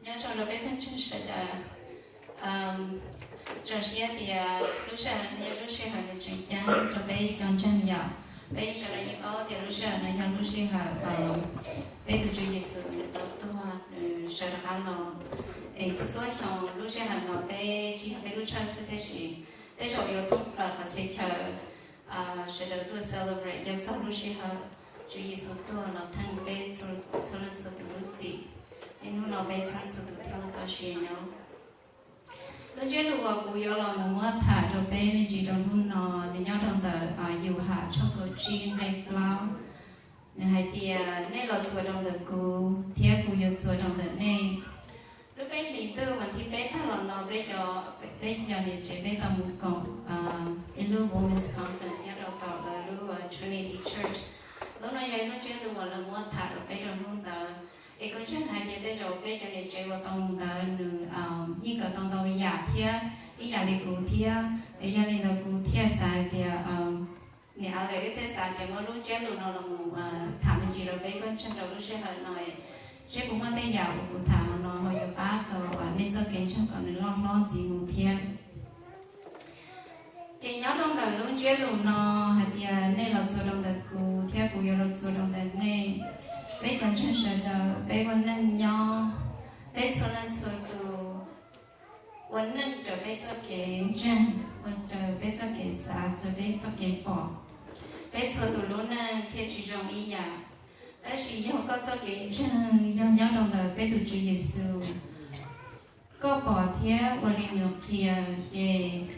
Nyob zoo rau peb phooj ywg sawv daws. Zoo siab tias lub sij hawm no yog lub sij hawm nws tseem ceeb rau peb cov ntseeg yom. Peb sawv daws yeej paub tias lub sij hawm no yog lub sij hawm peb tus Tswv Yexus nws tau tuag, nws sawv rov qab los. Es txhua txhua xyoo lub sij hawm no peb tsis yog peb lub tshawj xwb, tiam sis tej zaum yuav thoob plaws qhov txhia chaw sawv daws tuaj celebrate nco txog lub sij hawm Tswv Yexus tuag los theej peb txhua leej txhua tus lub txim. Niaj hnub no peb txhua leej txhua tus thiaj muaj txoj sia nyob. Lub ntsiab lus uas kuv yuav los mus muab tham rau peb me ntsis rau hnub no, nws nyob rau ntawm Yauhas tshooj kaum tsib nqe plaub. Nws hais tias, nej los txuas rau ntawm kuv thiab kuv yuav txuas rau ntawm nej. Lub peb hlis ntuj vas thib peb tag los no, peb cov niam tsev peb tau mus koom ib lub women's conference nyob rau tom lawv lub Trinity Church. Lub no yog ib lub ntsiab lus uas lawv muab tham rau peb rau hnub ntawd. Es kuv ntseeg hais tias tej zaum peb cov niam tsev uas tau mus ntawd nws yeej kawm tau ntau yam thiab, ib yam li kuv thiab. Es yog li ntawd kuv thiaj xav hais tias, niam Alex wb thiaj xav tias muab lub ntsiab lus no los mus tham me ntsis rau peb koj ntseeg rau lub sij hawm no, seb puas muaj tej yam uas kuv tham no ho yuav pab tau nej txoj kev ntseeg kom nws loj hlob ntxiv mus thiab. Ces nyob rau ntawm lub ntsiab lus no hais tias, nej los txuas rau ntawm kuv thiab kuv yuav los txuas rau ntawm nej. Peb cov ntseeg sawv daws peb ua neej nyob, peb txhua leej txhua tus ua neej raws peb txoj kev ntseeg, ua raws peb txoj kev xav, raws peb txoj kev pom. Peb txhua tus lub neej thiaj tsis zoo ib yam. Tab sis yog koj txoj kev ntseeg yog nyob rau ntawm peb tus Tswv Yexus, koj pom thiab ua li nws qhia, ces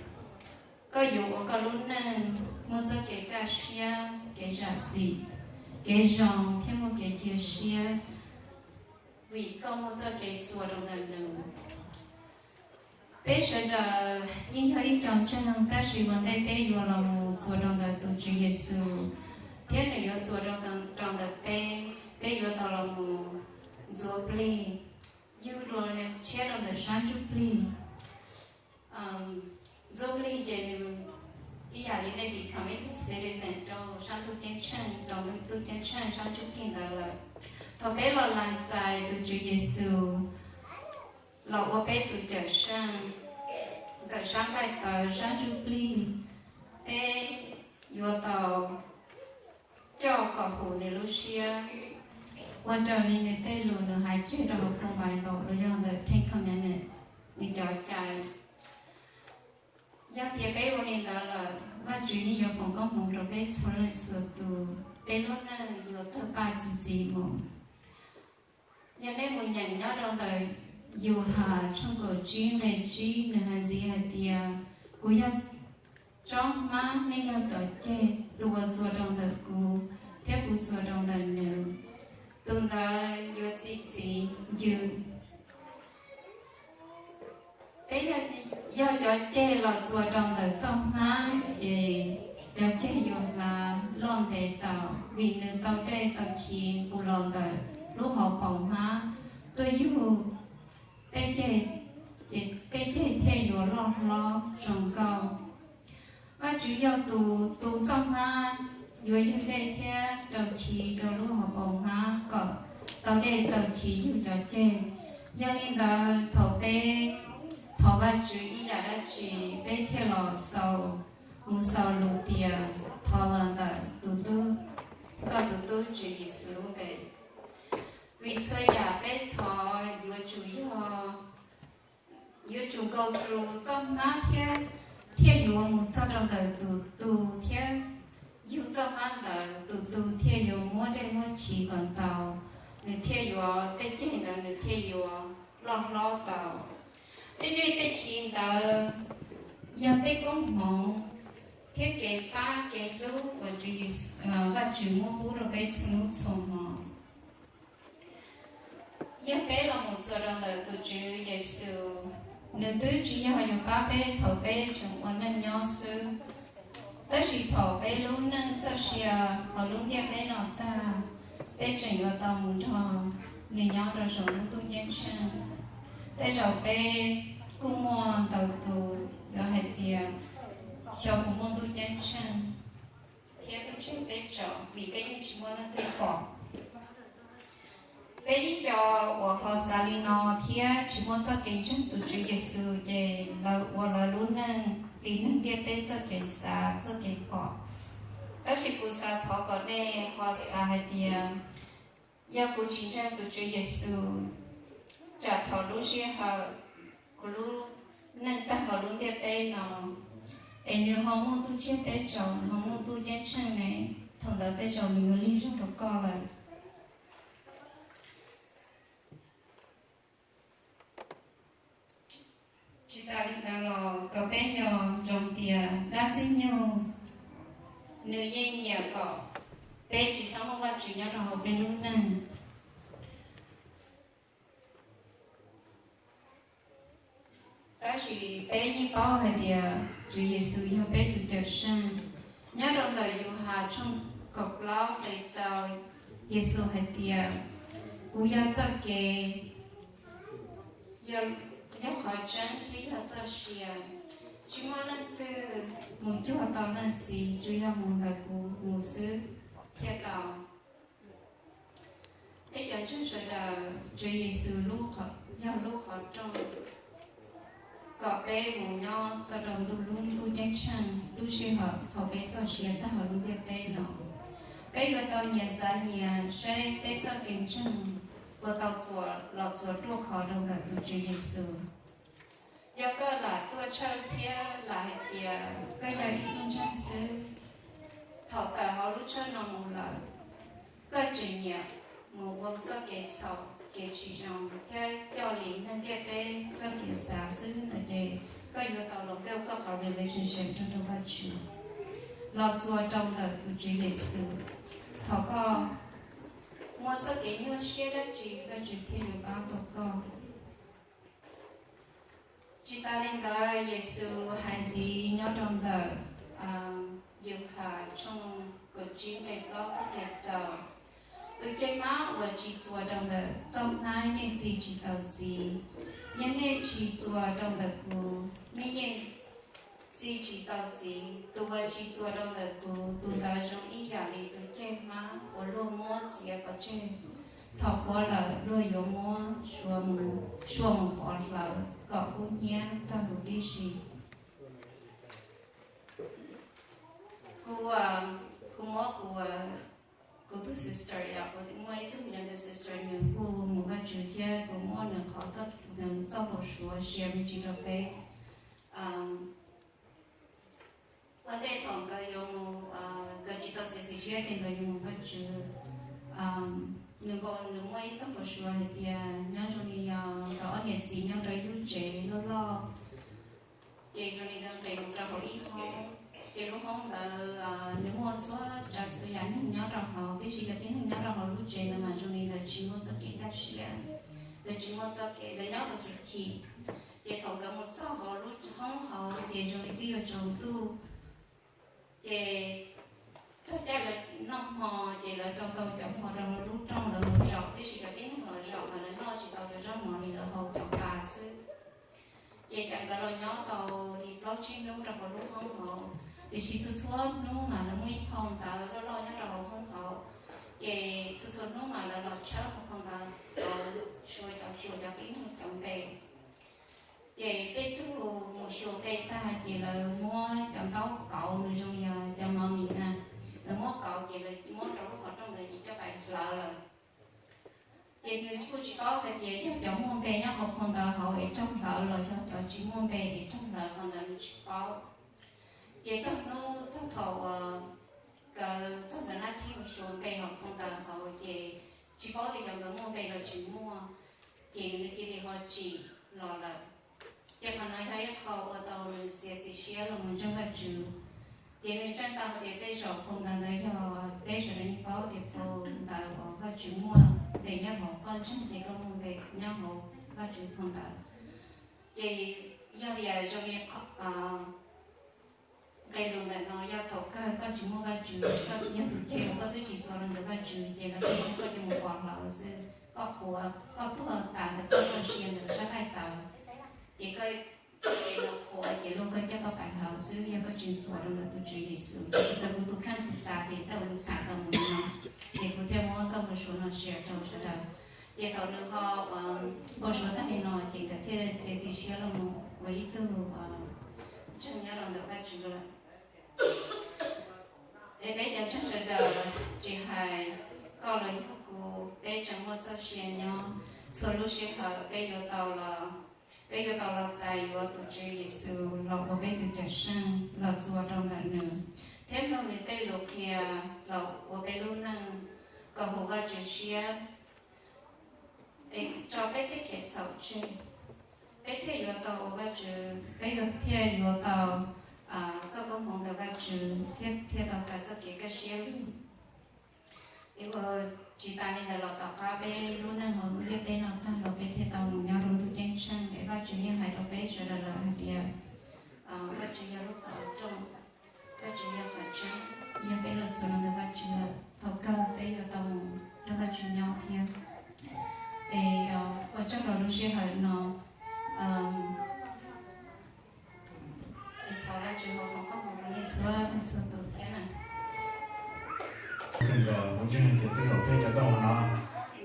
koj yuav ua koj lub neej muaj txoj kev kaj siab, kev zam txim, kev zoo thiab muaj kev cia siab, vim koj muaj txoj kev txuas rau ntawm nws. Peb sawv daws yeej yog ib co ntseeg, tab sis ua ntej peb yuav los mus txuas rau ntawm tus Tswv Yexus thiab nws yuav txuas rau ntawm peb, peb yuav tau los mus ntxuav plig, yug dua tshiab rau ntawm sab ntsuj plig. Ntxuav plig ces nws ib yam li nej become ib tug citizen rau sab ntuj ceeb tsheej, rau ntuj ceeb tsheej sab ntsuj plig ntawd lawm. Thaum peb los lees txais tus Tswv Yexus los ua peb tus Cawmseej ntawm sab nqaij tawv sab ntsuj plig, peb yuav tau coj kom huv nws lub siab, ua raws li nws tej lus nws hais tseg rau hauv phau Npaiv Npaum los yog ntawm Ten Commandment, nws cov cai. Yog tias peb ua li ntawd lawm, Vajtswv yeej yuav foom koob hmoov rau peb txhua leej txhua tus, peb lub neej yuav tawg paj txi txiv mus. Yog nej mus nyeem nyob rau ntawm Yauhas tshooj kaum tsib nqe tsib, nws hais ntxiv hais tias, kuv yog tsob hmab, nej yog cov ceg, tus uas txuas rau ntawm kuv thiab kuv txuas rau ntawm nws, tus ntawd yuav txi txiv ncw. Peb yog cov ceg los txuas rau ntawm txoj hmab, ces cov ceg yuav hla loj ntev tau, vim nws tau dej tau chiv nqus los ntawm lub hauv paus hmab tuaj yug tej ceg, ces tej ceg thiaj yuav loj hlob zoo nkauj. Vajtswv yog tus tu txoj hmab, yuav yug dej thiab rau chiv rau lub hauv paus hmab kom tau dej tau chiv yug cov ceg. Yog li ntawd thaum peb thov Vajtswv ib yam dab tsi, peb thiaj los xaus, mus xaus lus tias thov los ntawm tus tub, koj tus tub Tswv Yexus lub npe. Vim txhua yam peb thov yuav tsum yog, yuav tsum go through txoj hmab thiab, thiaj yuav mus txog rau ntawm tus tu thiab yug txoj hmab ntawd, tus tu thiaj yuav muab dej muab chiv kom tau, nws thiaj yuav, tej ceg ntawd nws thiaj yuav loj hlob tau. Tej dej tej chiv ntawd yog tej koob hmoov thiab kev pab kev hlub uas Vajtswv muab pub rau peb txhua hnub txhua hmo. Yog peb los mus txuas rau ntawm tus Tswv Yexus, nws twb tsis yog yuav pab peb thaum peb tseem ua neej nyob xwb, tab sis thaum peb lub neej txoj sia hauv lub ntiaj teb no tag, peb tseem yuav tau mus nrog nws nyob rau saum lub ntuj ceeb tsheej. Tej zaum peb kuj muaj ntau tus yuav hais tias xyov puas muaj ntuj ceeb tsheej thiab ntuj tsev teb tsaus, vim peb yeej tsis muaj leej twg pom. Peb ib co uas ho xav li no thiab tsis muaj txoj kev ntseeg tus Tswv Yexus ces lawv ua lawv lub neej li neeg ntiaj teb txoj kev xav txoj kev pom. Tab sis kuv xav thov kom nej ho xav hais tias, yog kuv tsis ntseeg tus Tswv Yexus, tsam thaum lub sij hawm kuv lub neej tag hauv lub ntiaj teb no, es nws ho muaj ntuj ciaj teb tsaus, nws ho muaj ntuj ceeb tsheej ne, thaum ntawd tej zaum nws yuav lig zog rau koj lawm. Tsis tas li ntawd los kom peb nco ntsoov tias dab Ntxwg Nyoog nws yeej nyiam kom peb tsis txhob muaj Vajtswv nyob rau hauv peb lub neej. Tab sis peb yeej paub hais tias Tswv Yexus yog peb tus Cawmseej. Nyob rau ntawm Yauhas tshooj kaum plaub nqe rau, Yexus hais tias, kuv yog txoj kev, yog qhov tseeb thiab yog txoj sia. Tsis muaj leej twg mus cuag tau Leej Txiv, tsuas yog mus ntawm kuv mus xwb thiaj tau. Peb cov ntseeg sawv daws, Tswv Yexus yog lub qhov rooj kom peb mus nyob tau rau ntuj lub ntuj ceeb tsheej lub sij hawm thaum peb txoj sia tag hauv lub ntiaj teb no. Peb yuav tau nyias xav nyias saib peb txoj kev ntseeg puas tau txuas los txuas ruaj khov rau ntawm tus Tswv Yexus. Yog koj lam tuaj tshawj thiab lam hais tias koj yog ib tug ntseeg xwb, thaum tawm hauv lub tshawj no mus lawm, koj tseem nyiam mus ua txoj kev txhaum kev tsis zoo thiab coj li neeg ntiaj teb txoj kev xav xwb no ces koj yuav tau los build koj qhov relationship nrog rau Vajtswv, los txuas rau ntawm tus Tswv Yexus. Thaum koj muaj txoj kev nyuaj siab dab tsi, Vajtswv thiaj yuav pab tau koj. Tsis tas li ntawd, Yexus hais ntxiv nyob rau ntawm Yauhas tshooj kaum tsib nqe plaub thiab nqe rau, tus ncej hmab uas tsis txuas rau ntawm txoj hmab yeej txi tsis tau txiv, yog nej tsis txuas rau ntawm kuv, nej yeej txi tsis tau txiv. Tus uas tsis txuas rau ntawm kuv, tus ntawd zoo ib yam li tus ncej hmab uas luag muab txiav pov tseg, thaum puav lawm luag yuav muab sua mus pov hlawv kom kub hnyiab tag huv tib si. Kuv, kuv muab kuv, kuv tus sister, yog kuv muaj ib tug younger sister, nws kuj mus Vajtswv thiab kuv muab nws qhov, nws txoj hauv suav share me ntsis rau peb. Ua ntej thaum nkawd yuav mus, nkawd tsis tau txiav txim siab tias nkawd yuav mus Vajtswv, nws npau, nws muaj ib txoj hauv suav hais tias nyob zoo li yog nkawd ob niam txiv nyob rau ib lub tsev loj loj, ces zoo li nkawd nqis mus rau hauv ib hoob, ces lub hoob ntawd nws muaj txhua tsav txhua yam neeg nyob rau hauv, tiam sis cov tib neeg nyob rau hauv lub tsev ntawd mas zoo li lawv tsis muaj txoj kev nkag siab, lawv tsis muaj txoj kev, lawv nyob tau chim chim. Ces thaum nkawd mus txog hauv lub hoob hauv ces zoo li twb yuav tsaus ntuj, ces txog caij lawv noj hmo, ces lawv rau tau cov hmo rau hauv lub rooj lawv mus zaum, tiam sis cov tib neeg los zaum mas lawv noj tsis tau cov zaub mov li, lawv haus cov pa xwb. Ces nkawd los nyob tau li plaub tsib hnub rau hauv lub hoob hauv, tiam sis txhua txhua hnub mas lawv muaj ib phau ntawv loj loj nyob rau hauv hoob hauv, ces txhua txhua hnub mas lawv los tshawb hauv phau ntawv, cov, xyuas cov, xyuas cov tib neeg cov npe. Ces tej tug mus xyuas npe tag ces lawv muab cov ntaub kauv, nws zoo li cov mummy na, lawv muab kauv ces lawv muab rau lub qhov rooj ntawd ces coj pais hlawv lawm. Ces nws kuj tsis paub hais tias yog cov muaj npe nyob hauv phau ntawv hauv es raug hlawv los yog cov tsis muaj npe es raug hlawv, qhov ntawd nws tsis paub. Ces txog hnub txog thaum uas nkawd txog ntawm nab thib mus xyuas npe hauv phau ntawv hauv ces tsis paub tias cov nkawd muaj npe los tsis muaj, ces nws cia li ho tsim los lawm. Ces qhov no yog ib qho ua tau nws txiav txim siab los mus ntseeg Vajtswv. Ces nws ntseeg tau hais tias tej zaum phau ntawv ntawd yog peb sawv daws yeej paub tias phau ntawv uas Vajtswv muaj npe nyob hauv, koj ntseeg ces koj muaj npe nyob hauv Vajtswv phau ntawv. Ces yog tias zoo li nqe lus ntawm no, yog thaum kawg koj tsis muaj Vajtswv, koj yog tus ceg uas koj twb tsis txuas los ntawm Vajtswv, ces lawv pheej muab koj coj mus pov hlawv xwb. Koj qhuav, koj tuag tas ntawm koj txoj sia ntawm sab nqaij tawv, ces koj, ces lawv qhuav ces luag koj coj koj pais hlawv xwb, yog koj tsis txuas rau ntawm tus Tswv Yexus. Thaum kuv tus kheej kuv xav tias tej uas nws txham tau mus li no, ces kuv thiaj muab txoj hauv suav no share rau sawv daws. Ces Thaum nws ho ua suav tag li no ces nkawd thiaj txiav txim siab los mus ua ib tug ntseeg nyob rau ntawm Vajtswv lawm. Es peb cov ntseeg sawv daws, tsis hais koj los yog kuv, peb tseem muaj txoj sia nyob. Txhua lub sij hawm peb yuav tau los, peb yuav tau los txais yuav tus Tswv Yexus los ua peb tus Cawmseej, los txuas rau ntawm nws, thiab mloog nws tej lus qhia los ua peb lub neej kom huv Vajtswv siab, es tso peb tej kev txhaum tseg, peb thiaj yuav tau ua Vajtswv, peb yuav thiaj yuav tau txoj koob hmoov ntawm Vajtswv thiab thiaj tau txais txoj kev kaj siab lug. Es ua tsis tas li ntawd los tom qab peb lub neej hauv lub ntiaj teb no tag los peb thiaj tau mus nyob rau ntuj ceeb tsheej. Es Vajtswv yeej hais rau peb sawv daws lawm hais tias Vajtswv yog lub qhov rooj, Vajtswv yog qhov tseeb, yog peb los txog rau ntawm Vajtswv lawm thaum kawg peb yuav tau mus nrog Vajtswv nyob thiab. Es ua tsaug rau lub sij hawm no, es thov Vajtswv foom koob hmoov rau nej txhua leej txhua tus thiab na. Kawg nkaus kuv ntseeg hais tias tej zaum peb cov tau hauv no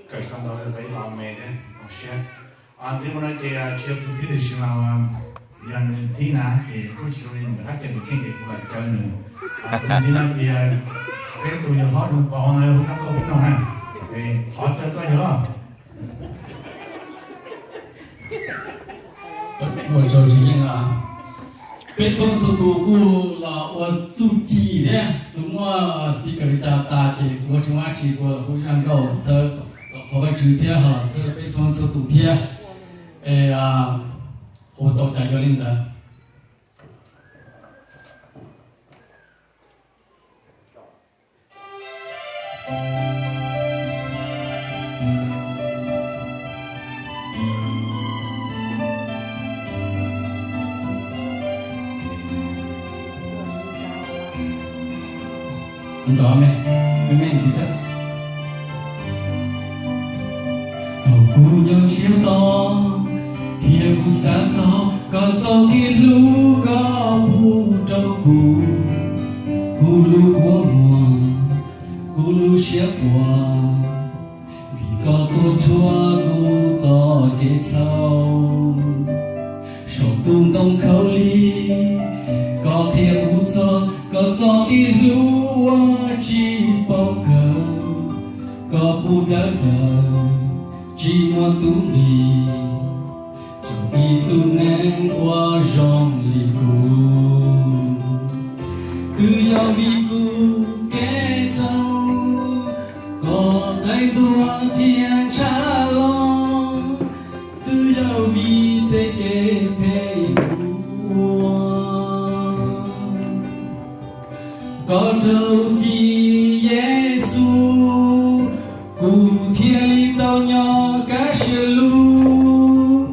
kawm tau ntau rau ib los me thiab zoo siab. Ntxiv mus no ces tsis yog kwv tij tiam sis mas yog nws tib na ces kuj tsis zoo li nws qab cawm nws kheej ces kuv lam caw nws. Tus ntxiv no ces peb tus yawg hlob zoo pom no hu rab kauj peb mloog na, es thov caw koj yawg hlob. Ua tsaug Tswv Yeej. Peb txhua txhua tus kuj los ua txuj ci thiab tus muaj speaker li cas tas ces kuv ua tsis muaj dab tsi kuv los hu zaj nkauj los txhawb los qhuas Vajtswv thiab ho los txhawb peb txhua txhua tus thiab. Es hu tau cas yuav li ntawd. Nrov me, me me ntxiv xwb. Thaum kuv nyob ntsiag to thiab kuv xav txog koj txoj kev hlub koj pub rau kuv, kuv lub kua muag, kuv lub siab puas, vim koj tuaj rhuav kuv txoj kev txhaum. Saum tus ntoo khaub lig, koj qhia kuv txog koj txoj kev hlub uas tsis paub kawg, koj pub dawb daws tsis muaj tus nqi rau ib tug neeg uas zoo li kuv. Twb yog vim kuv kev txhaum, koj qaij ntuag thiab ntshav los, twb yog vim tej kev phem kuv ua. Koj rau txim Yexus, kuv thiaj li tau nyob kaj siab lug.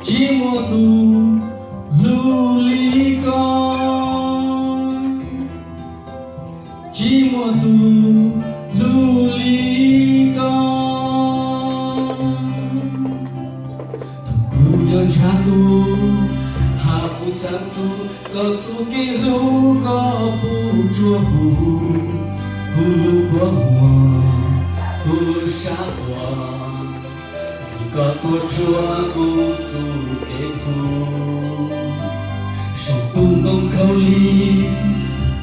Tsis muaj tus hlub li koj, tsis muaj tus hlub li koj. Thaum kuv nyob ntshav ntuj, hab kuv xav txog koj txoj kev hlub koj pub rua kuv, kuv lub kua muag, kuv lub sab quas, vim koj tuaj rhuav kuv txoj kev txhaum. Saum tus ntoo khaub lig,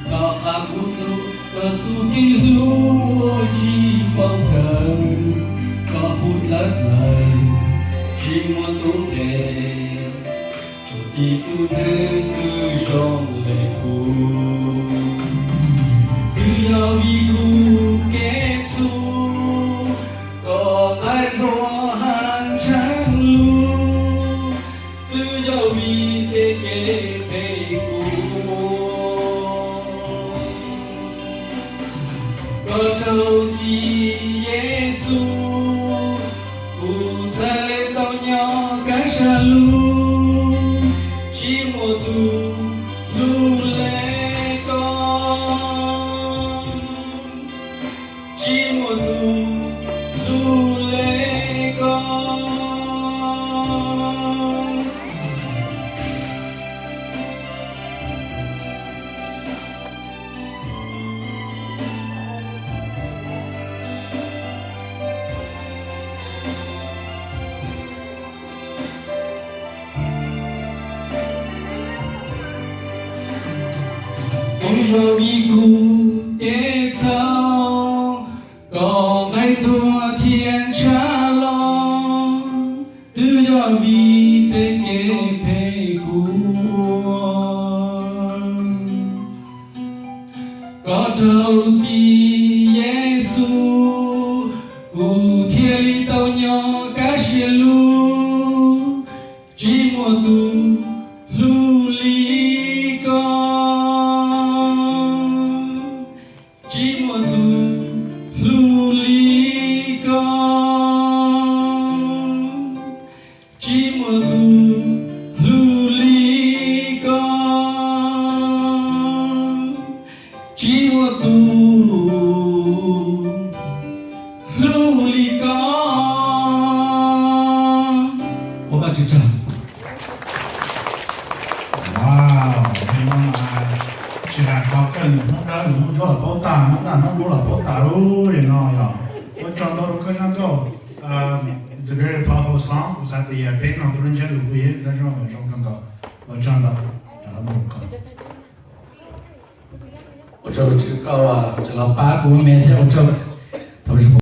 koj qha kuv txog koj txoj kev hlub uas tsis paub kawg, koj pub dawb daws tsis muaj tus nqe rau ib tug neeg twg zoo li kuv. Twb yog vim kuv kev txhaum, koj qaij ntuag hab ntshee lug, twb yog vim tej kev phem kuv ua. Koj rau txim Yexus, kuv txhaj le tau nyob kaj siab lug, tsis muaj tus hlub le koj, tsis muaj tus hlub le koj. Yog vim kuv kev txhaum, koj nqaij ntuag thiab ntshav los, twb yog vim tej kev phem kuv ua. Koj raug txim Yexus, kuv thiaj li tau nyob kaj siab lug. Tsis muaj tus hlub li koj, tsis muaj tus hlub li koj, tsis muaj tus hlub li koj, tsis muaj tus hlub li koj. Ua Vajtswv tsaug. Wow, tsis hais qhov kawg, Hmoob Dawb los Hmoob Ntsuab los paub tag, Hmoob Dawb Hmoob Dub los paub tas lub no yog. Ua tsaug ntau rau koj zaj nkauj. It's a very powerful song. Kuv xav tias peb mloog tus neeg ntshiab lus kuj yeej zoo zoo kawg nkaus. Ua tsaug ntau. Ua tsaug Vajtswv koj tseem los pab kuv me thiab ua tsaug. Thov Vajtswv